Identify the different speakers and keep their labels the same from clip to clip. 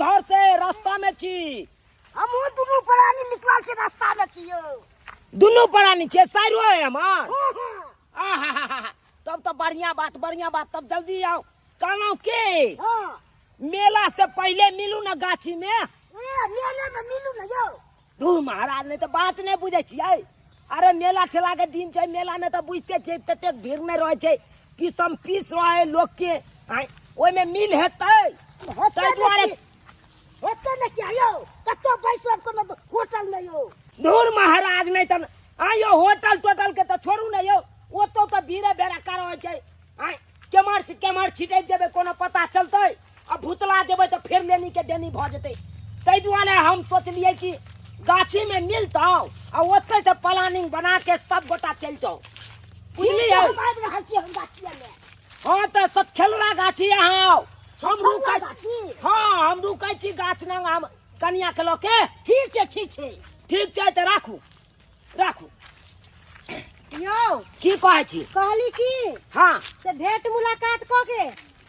Speaker 1: घर से रास्ता में छी।
Speaker 2: हमहूँ दुनू प्राणी निकलल छी, रास्ता में छी यौ।
Speaker 1: दुनू प्राणी छियै? साइरो है हमर।
Speaker 2: हँ, हँ।
Speaker 1: आहाहाहा, तब तऽ बढ़िया बात, बढ़िया बात। तब जल्दी आउ। कहलहुँ की,
Speaker 2: हँ।
Speaker 1: मेला से पहिले मिलू ने गाछी में।
Speaker 2: ए, मेले में मिलू ने यौ।
Speaker 1: धू महाराज, नहि तऽ बात नहि बुझै छियै। अरे मेला ठेला के दिन छै, मेला में तऽ बुझते छियै ततेक भीड़ नहि रहै छै, पीसम पीस रहै लोकके। आँय, ओहिमे मिल हेतै?
Speaker 2: हेतै।
Speaker 1: ताहि दुआरे
Speaker 2: ने हेतै ने किया यौ, कतौ बैसब कोनो होटल में यौ?
Speaker 1: धूर महाराज, नहि तऽ आँय यौ, होटल टोटल के तऽ छोड़ू ने यौ, ओतौ तऽ भीड़े बेड़क्का रहै छै। आँय, केम्हर से केम्हर छिटैत जेबै कोनो पता चलतै? आ भुतला जेबै तऽ फेर लेनी के देनी भऽ जेतै। ताहि दुआरे हम सोचलियै कि गाछीमे मिलतौ आ ओतै से प्लानिंग बना के सब गोटा चलितौ, बुझलियै?
Speaker 2: हम आबि रहल छी, हम गाछिए मे।
Speaker 1: हँ, तऽ सतखेलरा गाछी अहाँ आउ, हम
Speaker 2: सतखेलरा
Speaker 1: रुकै
Speaker 2: गाछी?
Speaker 1: हँ, हम रुकै छी गाछ लग, हम कनिया के लऽ के।
Speaker 2: ठीक छै, ठीक छै।
Speaker 1: ठीक छै, तऽ राखू, राखू।
Speaker 3: यौ।
Speaker 1: की कहै छी?
Speaker 3: कहली की,
Speaker 1: हँ,
Speaker 3: से भेंट मुलाकात कऽ के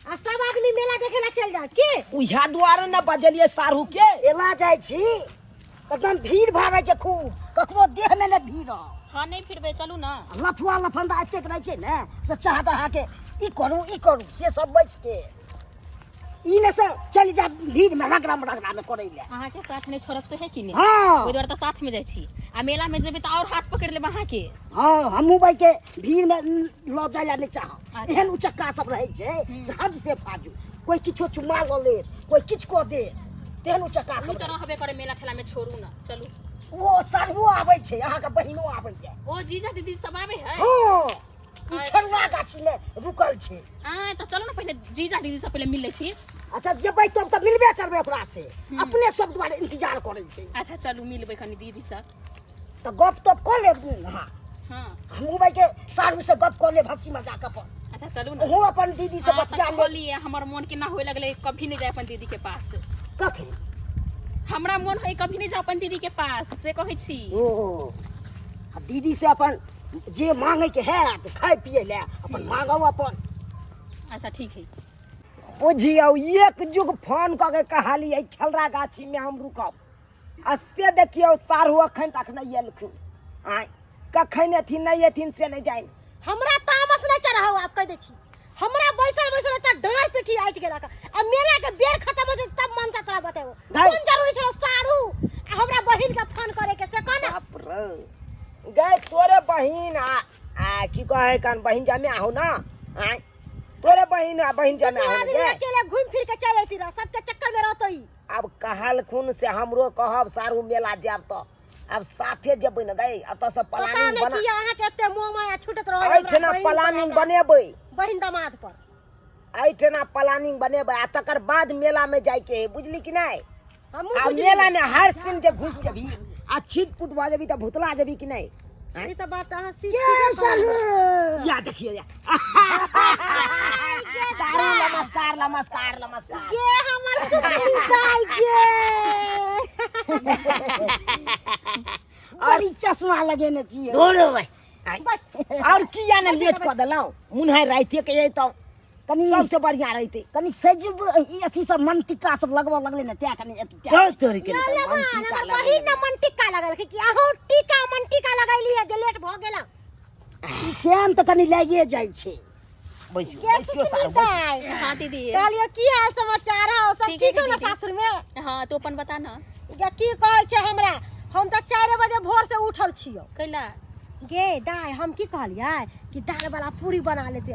Speaker 3: आ सब आदमी मेला देखे ला चल जाओ की?
Speaker 1: उएह दुआरे ने बजलियै साढ़ू के।
Speaker 2: एला जाइ छी, एकदम भीड़ भाड़ रहै छै खूब, ककरो देह मे ने भीड़ रह।
Speaker 4: हँ, नहि फिरबै, चलू ने।
Speaker 2: लफुआ लफंदा एतेक रहै छै ने, से चाहत अहाँके ई करू, ई करू, से सब बचि के ई ने से चलि जा भीड़ मे रगड़ा रगड़ा मे करै लए।
Speaker 4: अहाँके साथ नहि छोड़ब से है कि नहि?
Speaker 2: हँ।
Speaker 4: ओहि दुआरे तऽ साथ में जाइ छी, आ मेला में जेबै तऽ आओर हाथ पकड़ि लेब अहाँके।
Speaker 2: हँ, हमहूँ भाई के भीड़ में लऽ जाय लए नहि चाहब।
Speaker 4: अच्छा।
Speaker 2: एहन उचक्का सब रहै छै से हद से फाजू, कोई किछो चुम्मा लऽ लेत, कोई किछु कऽ देत, तेहन उचक्का
Speaker 4: ओ
Speaker 2: सब
Speaker 4: तऽ
Speaker 2: रहै।
Speaker 4: रहबे करे मेला ठेला में, छोड़ू ने, चलू।
Speaker 2: ओ साढ़ुओ आबै छै, अहाँके बहिनो आबै छै।
Speaker 4: ओ जीजा दीदी सब आबै है?
Speaker 2: हँ, ई
Speaker 4: अच्छा।
Speaker 2: खेलुआ गाछी में रुकल छै।
Speaker 4: आ तऽ चलू ने, पहिले जीजा दीदी से पहिले मिल लै छी।
Speaker 2: अच्छा, जेबै तब तऽ मिलबे करबै ओकरा से, अपने सब दुआरे इंतजार करै छै।
Speaker 4: अच्छा चलू, मिलबै कनि दीदी से।
Speaker 2: तऽ गप तप कऽ लेब। हँ।
Speaker 4: हँ।
Speaker 2: हमहूँ भाई के साढ़ू से गप कऽ लेब हंसी मजाक अपन।
Speaker 4: अच्छा चलू ने।
Speaker 2: ओहो अपन दीदी से
Speaker 4: हाँ, तऽ
Speaker 2: बतिया लेब।
Speaker 4: कहलियै, हमर मोन केना होए लगलै, कभी नहि जाय अपन दीदी के पास।
Speaker 2: कखन?
Speaker 4: हमरा मोन है कभी नहि जाय अपन दीदी के पास, से कहै छी।
Speaker 2: ओ, आ दीदी से अपन जे मांगे के है खाय पिए ले अपन मांगो अपन।
Speaker 4: अच्छा ठीक है।
Speaker 1: बुझियौ, एक जुग फोन कऽ के कहलियै खेलरा गाछी में हम रुकब, आ से देखियौ साढ़ू अखन तक नहि एलखिन। आँय, कखन एथिन नहि एथिन से नहि जानि।
Speaker 3: हमरा तामस नहि चढ़ाउ, आब कहि दै छी। हमरा बैसल बैसल एतऽ डाँड़ पीठी आटि गेलक, आ मेला के बेर खत्म हो जेतै तब मनसा तोरा बतेबो।
Speaker 1: गै।
Speaker 3: कोन जरूरी छलो साढ़ू आ हमरा बहिन के फोन करे के, से कह ने।
Speaker 1: बाप रे, गै तोरे बहिन आ आ की कहै कान बहिन जमे आहो ना। आँय, तोरे बहिन आ बहिन जमे
Speaker 3: दुनू
Speaker 1: आहो ने
Speaker 3: आदमी
Speaker 1: गै।
Speaker 3: अकेले घूमि फिर के चलि अयती रह, सबके चक्कर में रहतो ई।
Speaker 1: आब कहलखुन से हमरो कहब सारू मेला जायब तऽ आब साथे जेबै ने गै, एतऽ से
Speaker 3: पता
Speaker 1: प्लानिंग
Speaker 3: नहि
Speaker 1: बना।
Speaker 3: किया अहाँके एते मोह माया छूटत रहै हमरा
Speaker 1: एहिठिना
Speaker 3: बहिन पर,
Speaker 1: प्लानिंग
Speaker 3: हमरा
Speaker 1: बनेबै।
Speaker 3: बहिन दामाद पर।
Speaker 1: एहिठिना प्लानिंग बनेबै आ तकर बाद मेला में जाइके है, बुझली कि नहि?
Speaker 3: हमहूँ
Speaker 1: आ
Speaker 3: बुझली।
Speaker 1: मेला में हर सीन जे घुस जेबी आ छिट पुट भऽ जेबी तऽ भुतला जेबी कि नहि? आँय?
Speaker 3: ई तऽ बात अहाँ सीख
Speaker 2: के
Speaker 3: सीखे
Speaker 2: साढ़ू?
Speaker 1: या देखियौ, या सारू, नमस्कार नमस्कार नमस्कार।
Speaker 3: गे हमर सुतली दाइ गे।
Speaker 2: बड़ी चश्मा लगेने छियै।
Speaker 1: धोरो भाइ। और किया ने लेट कऽ देलहुँ? मुन्हाइ रातिए के अयतहुँ
Speaker 2: कनि
Speaker 1: सबसे बढ़िया रहितै।
Speaker 2: कनि सजब ई अथी सब मन टिक्का सब लगबऽ लगलै ने, तैं कनि अथी
Speaker 1: बहुत चोरी केलकै।
Speaker 3: ले ले
Speaker 1: मन
Speaker 3: मान,
Speaker 1: टीका
Speaker 3: हमर
Speaker 1: लगेने।
Speaker 3: बहिन ने मन टिक्का लगल कि अहूँ टीका मन टीका लगैलियै जे लेट भऽ गेल।
Speaker 2: ई टाइम तऽ कनि लागिए जाइ छै।
Speaker 1: बैसियो,
Speaker 3: के
Speaker 1: बैसियो
Speaker 3: सुतली
Speaker 1: सारू, बैसियो।
Speaker 3: दाइ?
Speaker 4: हाँ दीदी।
Speaker 3: कहलियो की हाल समाचार हौ? सब
Speaker 4: ठीक
Speaker 3: ठीक
Speaker 4: है
Speaker 3: हौ ने
Speaker 4: दीदी।
Speaker 3: सासुर में?
Speaker 4: हाँ, तू अपन बता ना।
Speaker 3: गे की कहै छै हमरा, हम तऽ 4 बजे भोर से उठल छियौ।
Speaker 4: कैला?
Speaker 3: गे दाइ, हम की कहलियै कि दाल वाला पूरी बना लेते,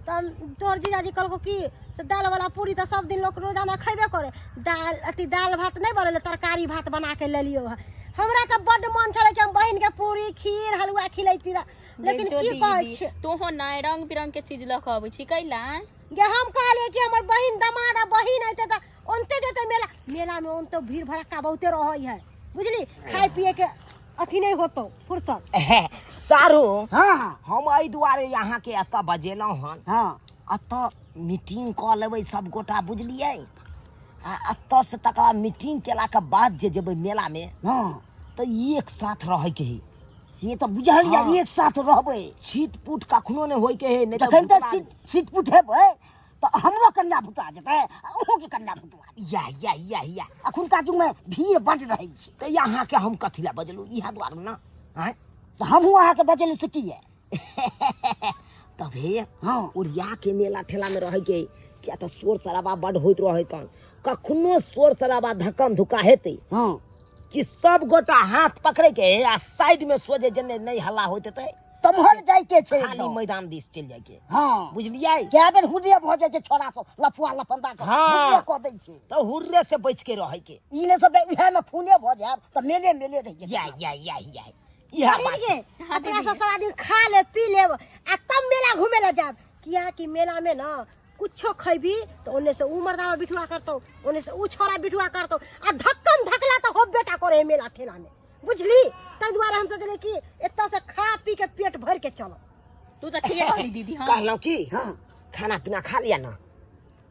Speaker 3: तब तोहर जीजाजी कहलको कि से दाल वाला पूरी तऽ सब दिन लोक रोजाना खयबे करे, दाल अथी दाल भात नहि बनेलै, तरकारी भात बना के लेलियो हँ। हमरा तऽ बड्ड मन छलै कि हम बहिन के पूरी खीर हलुआ खिलैती रह, लेकिन
Speaker 4: देखो
Speaker 3: की कहै
Speaker 4: दीदी,
Speaker 3: छै
Speaker 4: तोहो नै रंग बिरंग के चीज लऽ कऽ अबै छी, कैला?
Speaker 3: गे हम कहलियै कि हमर बहिन दमाद आ बहिन अयतै तऽ ओनते जेतै मेला, मेलामे ओनते भीड़ भड़क्का बहुते रहै है, बुझली? खाय पिए के अथी नहि होतौ फुर्सत।
Speaker 1: सारू।
Speaker 2: हाँ।
Speaker 1: हम एहि दुआरे अहाँके एतऽ बजेलहुँ हन।
Speaker 2: हाँ।
Speaker 1: एतऽ मीटिंग कऽ लेबै सब गोटा, बुझलियै? आ एतऽ से तकर बाद मीटिंग केलाके बाद जे जेबै मेलामे,
Speaker 2: हाँ,
Speaker 1: तऽ एक साथ रहैके है।
Speaker 2: से तऽ बुझल यऽ।
Speaker 1: हाँ।
Speaker 2: एक साथ रहबै,
Speaker 1: छिट पुट कखनो नहि होइके है, नहि
Speaker 2: जखन तऽ
Speaker 1: भुतला-
Speaker 2: छिट छिट पुट हेबै तऽ हमरो कन्या भुता जेतै आ अहूँके कन्या भुतवा।
Speaker 1: या या या या।
Speaker 2: अखुनका युगमे भीड़ बड्ड रहै छै।
Speaker 1: तऽ अहाँके हम कथी लए बजलहुँ इएह दुआरे ने? आँय,
Speaker 2: तऽ हमहूँ अहाँके बजेलहुँ से किए?
Speaker 1: तब हे।
Speaker 2: हँ।
Speaker 1: उड़िया के मेला ठेला में रहे के किया तऽ शोर शराबा बड होइत रहे, कन कखनो शोर शराबा धक्कम धुक्का हेतै।
Speaker 2: हँ।
Speaker 1: कि सब गोटा हाथ पकड़े के आ साइड में सोझे जेने नहीं हल्ला होइत हेतै
Speaker 2: तम्हर जाइके छै
Speaker 1: खाली
Speaker 2: एकदम।
Speaker 1: मैदान दिस चलि जाइके।
Speaker 2: हँ।
Speaker 1: बुझलियै?
Speaker 2: कए बेर हुर्रे भऽ जाइ छै, छोड़ा सब लफुआ लफंदा सब।
Speaker 1: हँ।
Speaker 2: हुर्रे कऽ दै छै।
Speaker 1: तऽ हुर्रे से बच के रहे के।
Speaker 2: ई ने सब उएह में खूने भऽ जायब तऽ मेले मेले रहि जेतै।
Speaker 1: या या या या, इएह बात
Speaker 3: बहिन
Speaker 1: छै।
Speaker 3: गे, अपना सब सब आदमी खा लेब पी लेब आ तब मेला घूमे ला जाब, किया कि मेला में न कुछो खैबी तो ओने से ऊ मर्दावा बिठुआ करतो, ओने से ऊ छोरा बिठुआ करतो आ धक्कम धकला तो होब बेटा करे है मेला ठेला में, बुझली? ताहि दुआरे हम सोचले कि एतऽ से खा पी के पेट भर के चलो।
Speaker 4: तू तऽ ठीके कहली दीदी। हाँ।
Speaker 1: कहलहुँ की?
Speaker 2: हाँ।
Speaker 1: खाना पीना खा लिया ना?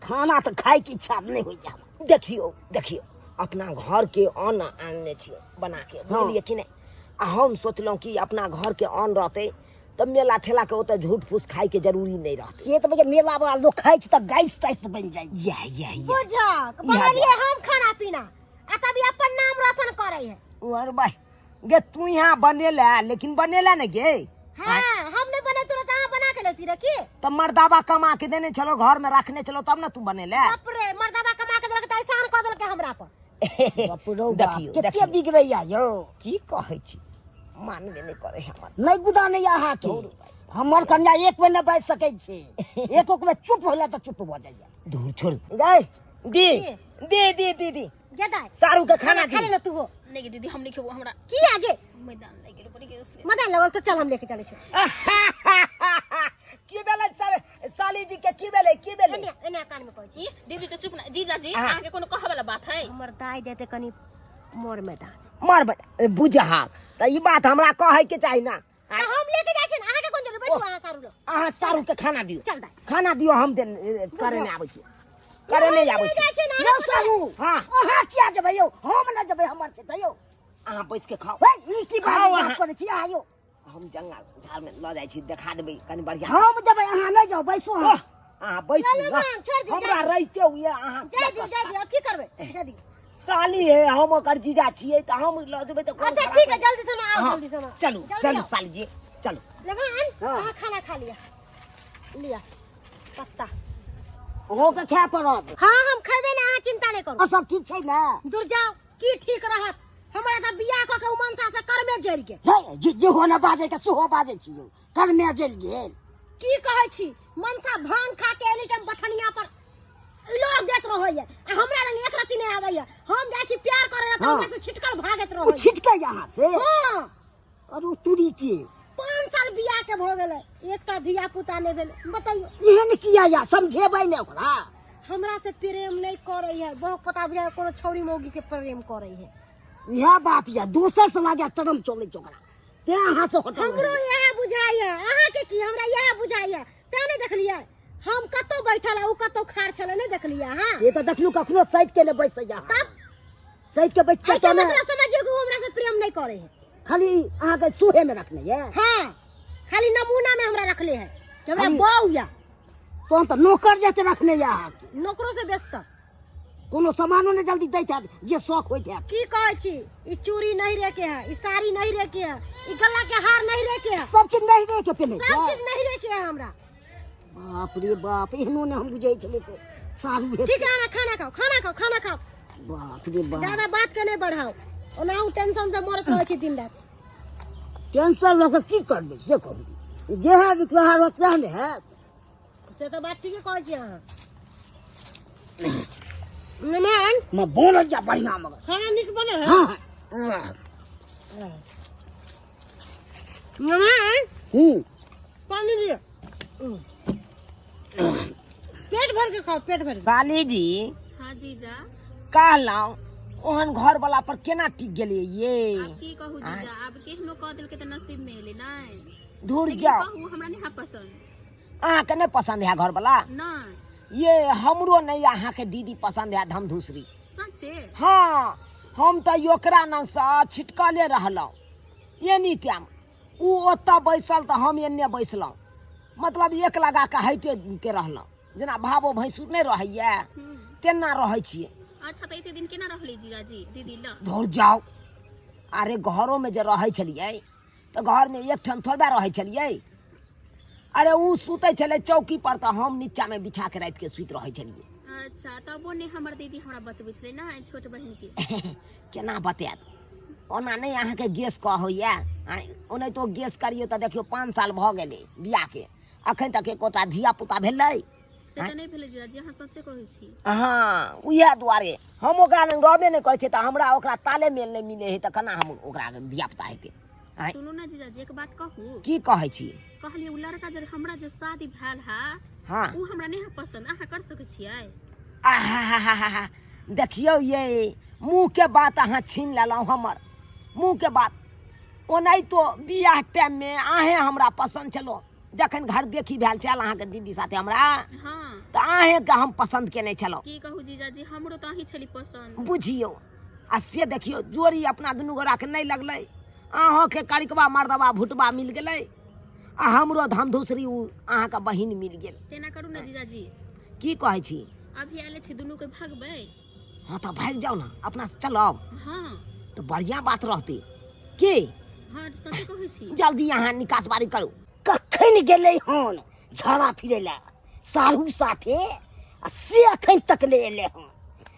Speaker 2: खाना तऽ खायके इच्छा नहि होइए हमरा।
Speaker 1: देखियौ देखियौ, अपना घर के अन्न आनने छियै बना के।
Speaker 2: हाँ।
Speaker 1: बुझलियै कि नहि? आ हम सोचलहुँ कि अपना घर के अन्न रहतै तऽ मेला ठेला के ओतऽ झूठ फूस खाय के जरूरी नहि रहतै।
Speaker 2: से तऽ भैया मेला वाला लोक खाइ छै तऽ गैस तैस बनि जाइ छै।
Speaker 1: या या या।
Speaker 3: बुझक बनेलियै हम खाना पीना आ तभी अपन नाम रोशन करे है।
Speaker 1: अरे भाई गे, तू यहाँ बनेला लेकिन बनेला ने गे।
Speaker 3: हाँ, हम नहीं बने तुरंत अहाँ बना के लेती रहे की?
Speaker 1: तऽ मर्दाबा कमा के देने छलो, घर में रखने छलो, तब ने तू बनेला।
Speaker 3: बाप रे, मर्दाबा कमा के देलक तऽ एहसान कऽ देलकै हमरा पर।
Speaker 2: बाप रौ बाप,
Speaker 1: देखियौ,
Speaker 2: कते
Speaker 1: देखियौ।
Speaker 2: बिगड़ैया यौ।
Speaker 1: की कहै छी, मानबे नहि करे हमर।
Speaker 2: नहि गुदानैया अहाँके। हमर कन्या एक बेर नहि बाजि सकै छै, एको बेर चुप होला तऽ चुप भऽ जाइया।
Speaker 1: दूर छोड़ गए, दी दी दी दी दी।
Speaker 3: गे दाइ।
Speaker 1: सारू के खाना
Speaker 3: खा
Speaker 1: दी।
Speaker 3: ले ना तू हो।
Speaker 4: नहीं गे दीदी, हम नहीं खेबो, हमरा
Speaker 3: की आगे
Speaker 4: मैदान लागि गेल पड़ी गेल से।
Speaker 3: मैदान लगल तऽ चल हम लेके चलै छी।
Speaker 1: की भेलै सर साली जी के? की भेलै, की भेलै?
Speaker 3: एने एने कान में कहै छी।
Speaker 4: ई दीदी तो चुप ना। जीजाजी,
Speaker 1: हाँ।
Speaker 4: अहाँके कोनो कहऽ वाला बात है?
Speaker 3: हमर दाइ जेतै कनी मोर मैदान।
Speaker 1: मर बुझहाक तऽ ई बात हमरा कहै के चाही ना।
Speaker 3: तऽ हम लेके जाइ छी ने, अहाँके कोन जरूरत? बैठू अहाँ सारू लग।
Speaker 1: अहाँ सारू के खाना दियौ।
Speaker 3: चल दाइ।
Speaker 1: खाना दियौ, हम करे नहि आबै छी, करे नहि आबै
Speaker 3: जाइ
Speaker 1: छी।
Speaker 3: छी ने।
Speaker 2: यौ सारू।
Speaker 1: हाँ।
Speaker 2: अहाँ किया जेबै यौ? हम नहि जेबै, हमर छै तऽ यौ।
Speaker 1: अहाँ बैस के खाउ।
Speaker 2: हे, ई की बात
Speaker 1: खाउ
Speaker 2: बात
Speaker 1: अहाँ।
Speaker 2: करै छी अहाँ यौ?
Speaker 1: हम जंगल झाड़ में लऽ जाइ छी, देखा देबै कनि बढ़िया।
Speaker 2: हम जेबै, अहाँ नहि जाउ, बैसू अहाँ।
Speaker 1: ओह, अहाँ बैसू
Speaker 3: चलू
Speaker 1: ना।
Speaker 3: माँ, छोड़ि दियौ,
Speaker 1: हमरा रहिते हुए अहाँ
Speaker 3: जाय दियौ, जाय दियौ, आब की करबै, जाय दियौ।
Speaker 1: साली है, हम ओकर जीजा छियै तऽ हम लऽ जेबै तऽ कोन
Speaker 3: अच्छा
Speaker 1: खराब
Speaker 3: ठीक है,
Speaker 1: है?
Speaker 3: जल्दी से आओ।
Speaker 1: हाँ,
Speaker 3: जल्दी से आओ।
Speaker 1: चलू।
Speaker 3: जल्दी
Speaker 1: चलू
Speaker 3: आओ।
Speaker 1: साली जी, चलू।
Speaker 3: लेभान।
Speaker 2: हाँ।
Speaker 3: अहाँ खाना खा लिअ, लिअ पत्ता।
Speaker 2: अहूँके खाय पड़त।
Speaker 3: हाँ, हम खेबै ने, अहाँ चिंता नहि करू।
Speaker 2: और सब ठीक छै ने?
Speaker 3: दूर जाउ, की ठीक रहत? हमरा तऽ बियाह कऽ के ओ मनसा से कर्मे जरि गेल।
Speaker 2: हे, जे जेहो ने बाजै के सेहो बाजै छी यौ, कर्मे जरि गेल।
Speaker 3: की कहै छी, मनसा भांग खा के एनी टाइम बथनिया पर इलोर देत रहैया आ हमरा लग एक रत्ती नहि आबैया। हम जाइ छी प्यार करे ला तऽ
Speaker 2: हाँ।
Speaker 3: हमरा से छिटकल भागैत
Speaker 2: ओ
Speaker 3: रहैया।
Speaker 2: छिटकै अहाँ से?
Speaker 3: हाँ।
Speaker 2: और ओ तुरी के
Speaker 3: 5 साल बियाह के भऽ गेलै, एकटा धिया पुता नहि भेलै, बतैयौ।
Speaker 2: एहन किया या समझेबै ने ओकरा?
Speaker 3: हमरा से प्रेम नहि करै है, बहुत पता बुझाय कोनो छौरी मौगी के प्रेम करै है।
Speaker 2: इएह बात या दोसर से लागे टरम चलै छै ओकरा, तें अहाँ से हटल
Speaker 3: हमरो
Speaker 2: रहैया।
Speaker 3: इएह बुझाइया, अहाँके की, हमरा इएह बुझाइया। तें नहि देखलियै हम कतौ बैठल आ उ कतौ खाड़ छलै, नहि देखलियै अहाँ?
Speaker 2: से तऽ देखलू, कखनो सटि के नहि बैसैया।
Speaker 3: तब
Speaker 2: सटि के बैस के
Speaker 3: एहिके
Speaker 2: तऽ ने
Speaker 3: मतलब समझियौ कि उ हमरा से प्रेम नहि करै है।
Speaker 2: खाली अहाँके सोहे में रखने ये?
Speaker 3: हाँ, खाली नमूना में हमरा रखले है कि हमरा
Speaker 2: खाली-
Speaker 3: बहू या।
Speaker 2: तहन तऽ नौकर जेते रखने ये अहाँके।
Speaker 3: नौकरो से व्यस्त।
Speaker 2: कोनो सामानो नहि जल्दी दैत हैत जे शौक होइत हैत।
Speaker 3: की कहै छी, ई चूड़ी नहीं रे के है, ई साड़ी नहीं रे के है, ई गला के हार नहीं रे के है।
Speaker 2: सब चीज नहीं रे के पेन्है
Speaker 3: सब
Speaker 2: छै?
Speaker 3: चीज नहीं रे के है हमरा।
Speaker 2: बाप रे बाप, एहनो ने हम बुझै छलै से सारू हेतै।
Speaker 3: ठीक है, अहाँ खाना खाओ, खाना खाओ, खाना खाओ।
Speaker 2: बाप रे बाप।
Speaker 3: ज्यादा बात के नहीं बढ़ाओ, ओनाहु टेंशन से मरत रहै छी दिन रात।
Speaker 2: टेंशन लऽ कऽ की करबै से कहू, जेहन बिकलाहा रहत सएह ने हैत।
Speaker 3: से तऽ बात ठीके कहै छी अहाँ। मेहमान
Speaker 2: म बनल जा बढ़िया मगर
Speaker 3: खाना नीक बने है।
Speaker 2: हाँ हाँ।
Speaker 3: मेहमान।
Speaker 2: हम्म।
Speaker 3: पानी दिअ, पेट भर के खाओ, पेट भर के।
Speaker 1: साली जी।
Speaker 4: हाँ जीजा।
Speaker 1: कहलहुँ ओहन घर वाला पर केना टिक गेलियै ये?
Speaker 4: आब की कहू जीजा, आब केहनो कह देलकै तऽ नसीब में एलै नहि।
Speaker 1: धुर
Speaker 4: लेकिन
Speaker 1: जाओ।
Speaker 4: कहू, हमरा नहीं है पसंद।
Speaker 1: अहाँके नहि पसंद है घर वाला?
Speaker 4: नहीं।
Speaker 1: ये हमरो नहीं अहाँके दीदी पसंद है, धमधूसरी।
Speaker 4: सच्चे?
Speaker 1: हाँ, हम तऽ ओकरा नंगसँ छिटकले रहलहुँ एनी टाइम। ओ ओतऽ बैसल तऽ हम एन्ने बैसलहुँ, मतलब एक लगा के हटि के रहलहुँ। जेना भावो भैंसुर नहि रहैया तेना रहै छियै।
Speaker 4: अच्छा, तऽ एते दिन केना रहली जीजाजी दीदी लग?
Speaker 1: धुर जाउ, अरे घरोमे जे रहै छलियै तऽ घरमे एकठाम थोड़बे रहै छलियै। अरे उ सुतै छलै चौकी पर तऽ हम नीचामे बिछाके रातिके सुति रहै छलियै।
Speaker 4: अच्छा, तबो ने हमर दीदी हमरा बतबै छलै ना छोट बहिन के।
Speaker 1: केना बतायत, ओना नहि अहाँके गैस कह होइए? ओनाहितो गैस करियौ तऽ देखियौ 5 साल भऽ गेलै बियाहके, अखन तक एकोटा धिया पुता भेलै?
Speaker 4: से तऽ नहि भेलै जीजाजी, अहाँ सच्चे कहै छी।
Speaker 1: हँ, उएह दुआरे हम ओकरा लग रहबे नहि करै छियै, तऽ हमरा ओकरा ताले मेल नहि मिलै है, तऽ केना हम ओकरा धिया पुता हेतै? आँय?
Speaker 4: सुनू ने जीजाजी, एक बात कहू?
Speaker 1: की कहै छी?
Speaker 4: कहलियै ओ लड़का जे हमरा जे शादी भेल है,
Speaker 1: हँ,
Speaker 4: ओ हमरा नहि है पसंद, अहाँ कर सकै छियै?
Speaker 1: आहाहाहा, देखियौ ये मुँहके बात अहाँ छीन लेलहुँ हमर मुँहके बात। ओनाहितो बियाह टाइममे अहेँ हमरा पसन्द छलहुँ, जखन घर देखी भेल छल अहाँके दीदी साथे हमरा,
Speaker 4: हाँ,
Speaker 1: तऽ अहेँके हम पसन्द केने छलहुँ।
Speaker 4: की कहू जीजाजी, हमरो तऽ अहीं छली पसन्द।
Speaker 1: बुझियौ, आ से देखियौ जोड़ी अपना दुनू गोराके नहि लगलै। अहाँके करिकबा मर्दबा भुटबा मिल गेलै आ हमरो धमधुसरी उ अहाँके बहिन मिल गेल।
Speaker 4: तेना करू ने जीजाजी।
Speaker 1: की कहै छी?
Speaker 4: अभी आयल छै दुनू के भगबै।
Speaker 1: हाँ तऽ भागि जाउ ने, अपना से चलब।
Speaker 4: हाँ,
Speaker 1: तऽ बढ़िआँ बात रहतै की?
Speaker 4: हाँ, सचे कहै छी।
Speaker 1: जल्दी अहाँ निकास बारी करू।
Speaker 2: कखन गेलै हन झाड़ा फिरै लए साढ़ू साथे, आ से अखन तक नहि एलै हन।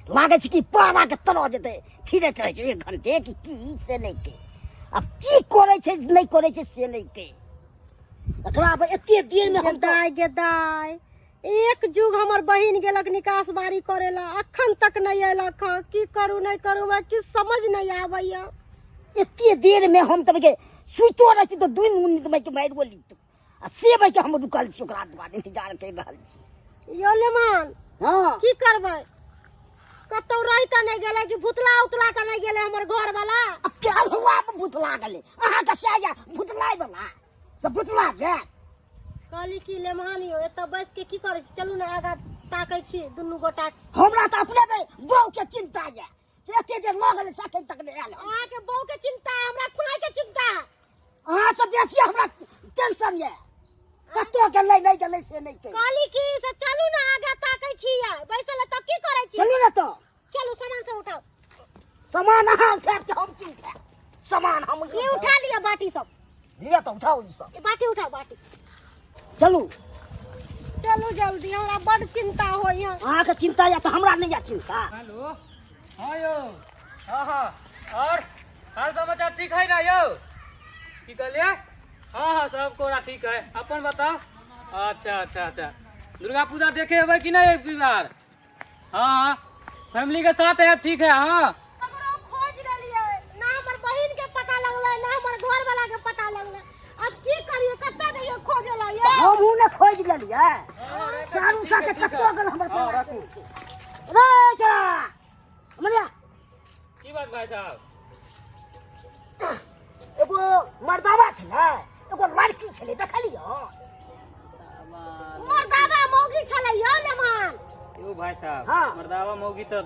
Speaker 2: लागै छै कि पाराके तरह जेतै फिरैत रहै छै 1 घंटे कि की से नहि के, आब की करै छै नहि करै छै से नहि के। एकरा आब एते देरमे हम तऽ
Speaker 3: दाय गे दाय, एक जुग हमर बहिन गेलक निकास बारी करे ला, अखन तक नहीं अयलक हँ। की करू नहीं करू, हमरा किछु समझ नहीं आबैया।
Speaker 2: एते देर में हम तब के सुतो रहती तऽ 2 मिनट में के मारि बोली तू, आ से भाई के हम रुकल छी ओकरा दुआरे इंतजार कर रहल छी।
Speaker 3: यो लेमान,
Speaker 2: हाँ,
Speaker 3: की करबै? कतौ रहि तऽ नहि गेलै कि भुतला उतला तऽ नहि गेलै हमर घर वाला?
Speaker 2: अब क्या हुआ अब भुतला गेलै अहाँके से या भुतलाय वाला से भुतला जाय।
Speaker 3: कहली कि लेमान यो, एतऽ बैस के की करै छी? चलू ने आगाँ ताकै छी दुनू गोटा।
Speaker 2: हमरा तऽ अपने में बहू के चिंता ये जे एते देर लऽ गेलै से अखन तक नहि आयल हन।
Speaker 3: अहाँके बहू के चिंता है, हमरा माय के चिंता है।
Speaker 2: अहाँ से बेसी हमरा टेंशन ये, कतौ गेलै नहि गेलै से नहि कहि।
Speaker 3: कहली कि से चलू ने आगाँ ताकै छी, या बैसल एतऽ की करै छी?
Speaker 2: चलू ने तऽ।
Speaker 3: चलू सामान सब उठाउ।
Speaker 2: सामान अहाँ उठायब कि हम की उठायब? सामान हम
Speaker 3: ई उठा लिअ बाटी सब।
Speaker 2: लिअ तऽ उठाउ ई सब।
Speaker 3: ई बाटी उठाउ, बाटी।
Speaker 2: चलू
Speaker 3: चलू जल्दी, हमरा बड चिंता होइया।
Speaker 2: अहाँके चिंता या तऽ हमरा नहि या चिंता।
Speaker 5: हेलो, हाँ यौ, हाँ हाँ, और हाल समाचार ठीक है ना यौ? की कहलियै? हाँ हाँ, सब कोरा ठीक है, अपन बताओ। अच्छा अच्छा अच्छा, दुर्गा पूजा देखे हेबै कि नहीं एक बार? हाँ हाँ, फैमिली के साथ है, ठीक है। हाँ,
Speaker 3: ककरो खोज लेलियै ना, हमर बहिन के पता लगलै ना हमर घर वाला के पता लगलै। अब की करियै, कतऽ जइयै खोजे ला ये?
Speaker 2: हमहूँ ने खोजि लेलियै सारू साथे, कतऽ गेल हमर
Speaker 5: हाँ,
Speaker 2: परिवार?
Speaker 5: राखू।
Speaker 2: रे छोड़ा मरिया।
Speaker 5: की बात भाई साहब?
Speaker 2: एगो मर्दावा छलै, एगो लड़की छलै, देखलियै?
Speaker 3: मर्दावा मौगी छलै यौ लेमान।
Speaker 5: यो भाई साहब,
Speaker 2: हाँ।
Speaker 5: मर्दावा मौगी तो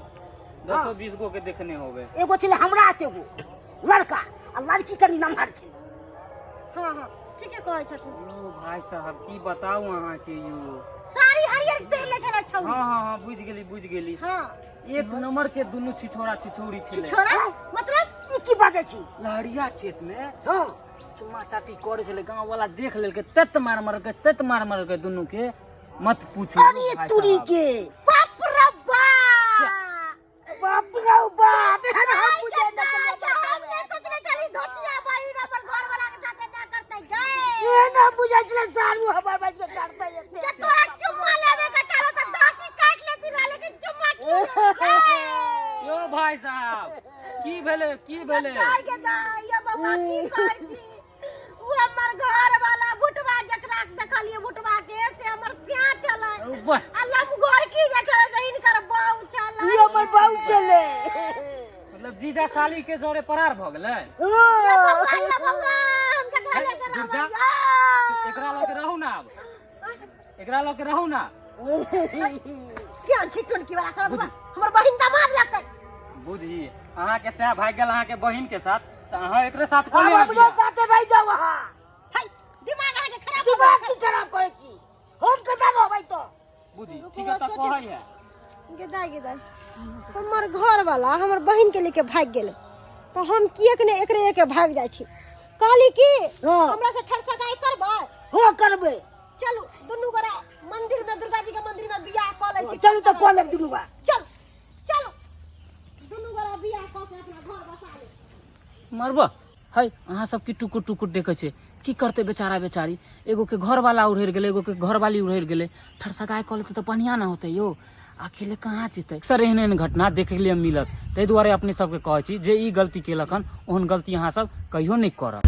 Speaker 5: 10-20 गो के देखने होबे।
Speaker 2: एगो छलै हमरा एते गो लड़का, आ लड़की कनि नमहर छलै।
Speaker 3: हाँ हाँ, ठीके कहै छथिन।
Speaker 5: यो भाई साहब, की बताउ अहाँ के यो।
Speaker 3: साड़ी हरियर पहिरले छलै छौरी।
Speaker 5: हाँ हाँ हाँ, बुझ गेली बुझ गेली।
Speaker 3: हाँ,
Speaker 5: एक नंबर के दुनू छिछोरा छिछोरी छलै।
Speaker 3: छिछोरा मतलब?
Speaker 2: ई की बाजै छी?
Speaker 5: लहरिया खेत में
Speaker 2: हाँ,
Speaker 5: चुम्मा चाटी करे छलै, गांव वाला देख लेलकै, तत मार मारलकै, तत मार मारलकै दुनू के, मत पूछू।
Speaker 2: अरे
Speaker 5: भाई
Speaker 2: तुरी
Speaker 5: साहब।
Speaker 2: के
Speaker 3: बाप रे बाप,
Speaker 2: बाप रे बाप, एहन हम
Speaker 3: दाय
Speaker 2: बुझै
Speaker 3: के
Speaker 2: नहि
Speaker 3: दाय
Speaker 2: छलियै।
Speaker 3: के, हम नहि सोचने छली धोतिया बहिन हमर घर वाला के साथे ना करतै गै।
Speaker 2: एहन हम बुझै छलै सारू हमर बज के करतै एते।
Speaker 3: जे तोरा चुम्मा लेबे के चाहो तऽ दाँती काटि लेती रह, लेकिन चुम्मा की लेबै?
Speaker 5: यो भाई साहब, की भेलै की भेलै?
Speaker 3: दाय के दाय, ये बाबा की कहै छी, उ हमर घर वाला भुटवा जकरा देखलियै भुटवा के, से हमर स्याह छलै,
Speaker 5: ओ वाह।
Speaker 3: आ लमगोर की जे छलै से हिनकर बहू छलै।
Speaker 2: ई हमर बहू छलै।
Speaker 5: मतलब जीजा साली के जोरे परार भ गेलै।
Speaker 3: ये बौआ, ये बौआ, हम केकरा लऽ के
Speaker 5: दुर्गा।
Speaker 3: रहबै यौ?
Speaker 5: एकरा लऽ के रहू ना, आब एकरा लऽ के रहू ना।
Speaker 3: केहन छी टुनकी वाला साला बौआ, हमर बहिन दामाद लगतै।
Speaker 5: बुझी अहाँ के सएह भागि गेल अहाँ के बहिन के साथ, तऽ अहाँ एकरे साथ कऽ
Speaker 2: आब
Speaker 5: लेबै
Speaker 2: अपने
Speaker 5: बियाह।
Speaker 2: साथे भागि जाउ अहाँ।
Speaker 3: है, दिमाग अहाँके खराब भऽ
Speaker 2: दिमाग
Speaker 3: गेल।
Speaker 2: की खराब करै छी? हम कतऽ रहबै तऽ?
Speaker 5: बुझी
Speaker 3: दाय गे दाय, हमर घर वाला हमर बहिन के लेके भागि गेल, तऽ हम किएक ने एकरे लेके भागि जाइ छी। कहली की
Speaker 2: हाँ।
Speaker 3: हमरा से ठरसगाई करबै?
Speaker 2: हो, करबै।
Speaker 3: चलू दुनू गोरा मंदिर में, दुर्गा जी के मंदिर में बियाह कऽ लै छी।
Speaker 2: चलू तऽ कऽ लेब दुनू बा।
Speaker 3: चल चलू, दुनू गोरा बियाह कऽ के अपना घर बसा लेब।
Speaker 5: मरब है अहाँ सब की टुकुर टुकुर देखै छै? की करतै बेचारा बेचारी? एगो के घरवाला उड़ेर गेलै, एगो के घरवाली उड़ेर गेलै। ठरसगाय कऽ लेतै तऽ बढ़िआँ ने होतै यौ। अकेले कहाँ जेतै? अक्सर एहन एहन घटना देखै लिए मिलत, ताहि दुआरे अपने सबके कहै छी जे ई गलती केलक हन, ओहन गलती अहाँ सब कहियो नहि करब।